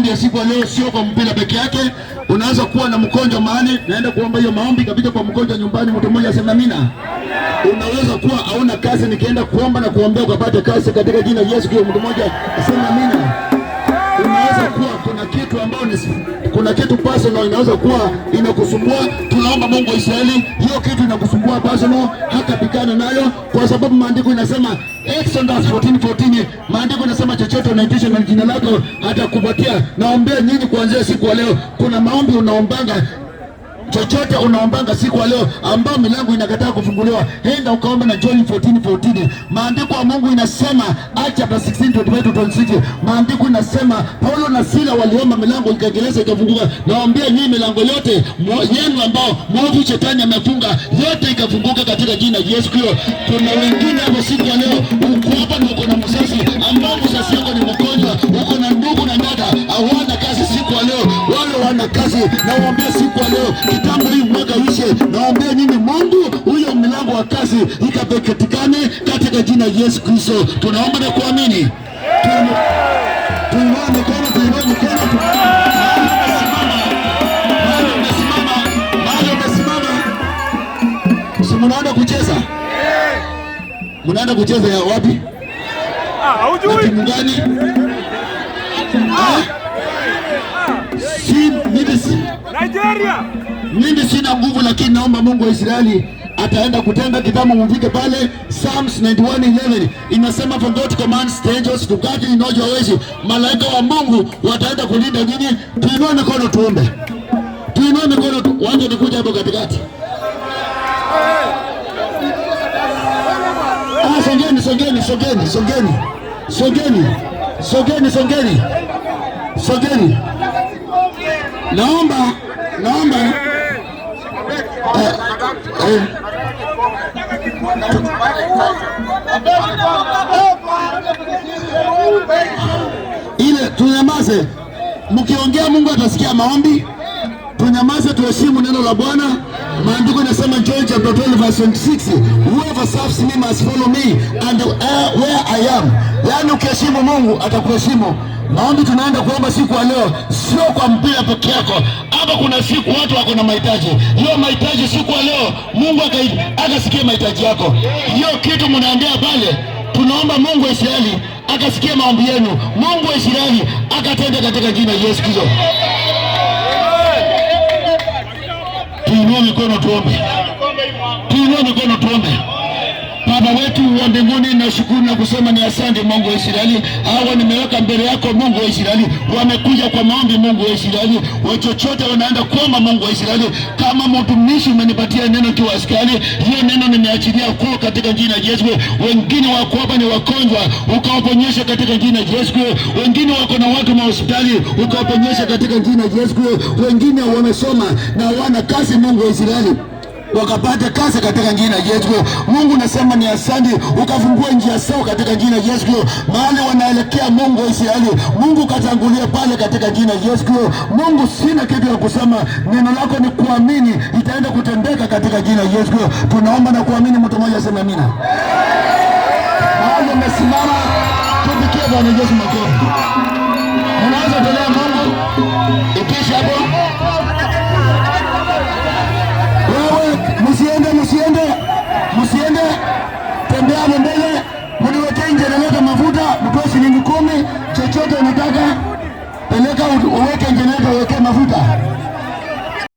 Maombi ya siku ya leo sio kwa mpira peke yake. Unaweza kuwa na mgonjwa mahali, naenda kuomba hiyo maombi kapita kwa mgonjwa nyumbani, mtu mmoja asema amina. Unaweza kuwa hauna kazi, nikienda kuomba na kuombea ukapata kazi katika jina la Yesu Kristo, mtu mmoja asema amina. Unaweza kuwa kuna kitu ambao ni kuna kitu personal inaweza kuwa inakusumbua. Tunaomba Mungu wa Israeli, hiyo kitu inakusumbua personal, hakapigana nayo, kwa sababu maandiko inasema Exodus 14:14, maandiko inasema chochote unaitisha na jina lako atakupatia. Naombea nyinyi kuanzia siku ya leo, kuna maombi unaombanga chochote unaombanga siku ya leo ambao milango inakataa kufunguliwa, enda ukaomba na John 14:14. Maandiko ya Mungu inasema Acts chapter 16:25 to 26, maandiko inasema Paulo na Sila waliomba milango ikagereza ikafunguka. Naombea nyinyi milango yote yenu ambao mwovu shetani amefunga yote ikafunguka katika jina la Yesu Kristo. Kuna wengine hapo siku ya leo uko hapa na uko na mzazi ambao mzazi wako ni mgonjwa, uko na ndugu na dada hawana kazi siku ya leo, wale wana kazi, nawaambia siku ya leo, kitambo hii mwaka ishe, nawaambia nyinyi Mungu huyo mlango wa kazi ikapatikane katika jina la Yesu Kristo. Tunaomba na kuamini. Tuinue mikono, tuinue mikono. Mahali umesimama, mahali umesimama, si mnaenda kucheza? Mnaenda kucheza ya wapi? Ah, Na haujui? Timu gani? Eh? Si mimi si Nigeria. Mimi sina nguvu, lakini naomba Mungu wa Israeli ataenda kutenda kitambo mfike pale. Psalms 91:11 inasema, "For God commands the angels to guard you in all your ways." Malaika wa Mungu wataenda kulinda nyinyi. Tuinue mikono tuombe, tuinue mikono tu. Wacha nikuja hapo katikati. Ah, songeni, songeni, songeni, songeni, songeni, songeni, songeni, songeni. Naomba, naomba eh, ile tunyamaze. Mkiongea Mungu atasikia maombi. Tunyamaze, tuheshimu neno la Bwana. Maandiko inasema John chapter 12 verse 26, "Whoever serves me must follow me and where I am." Yaani ukiheshimu Mungu atakuheshimu. Maombi tunaenda kuomba siku ya leo sio kwa mpira peke yako. Hapa kuna siku watu wako na mahitaji. Hiyo mahitaji siku ya leo Mungu akasikia mahitaji yako. Hiyo kitu mnaendea pale, tunaomba Mungu wa Israeli akasikia maombi yenu. Mungu wa Israeli akatenda katika jina la Yesu Kristo. Tuinue mikono tuombe, tuinue mikono tuombe. Baba wetu wa mbinguni, nashukuru na kusema ni asante Mungu wa Israeli. Hawa nimeweka mbele yako Mungu wa Israeli, wamekuja kwa maombi Mungu wa Israeli, wachochote wanaenda kuomba Mungu wa Israeli. Kama mtumishi umenipatia neno kiwa askari, hiyo neno nimeachilia kwao katika jina la Yesu. Wengine wako hapa ni wagonjwa, ukawaponyesha katika jina la Yesu. Wengine wako na watu mahospitali, ukawaponyesha katika jina la Yesu. Wengine wamesoma na hawana kazi, Mungu wa Israeli, wakapata kazi katika jina la Yesu. Mungu nasema ni asante, ukafungua njia zao katika jina la Yesu. Mahali wanaelekea Mungu wa Israeli, Mungu katangulia pale katika jina la Yesu. Mungu, sina kitu ya kusema, neno lako ni kuamini, itaenda kutendeka katika jina la Yesu. Tunaomba na kuamini, mtu mmoja aseme amina. Mahali umesimama, tupikie Bwana Yesu makofi. Unaweza tolea Mungu ikisha hapo. Wewe msiende, msiende, msiende, tembea hapo mbele, mniwekee jenereta mafuta, mtoe shilingi 10, chochote unataka peleka, uweke jenereta, uweke mafuta.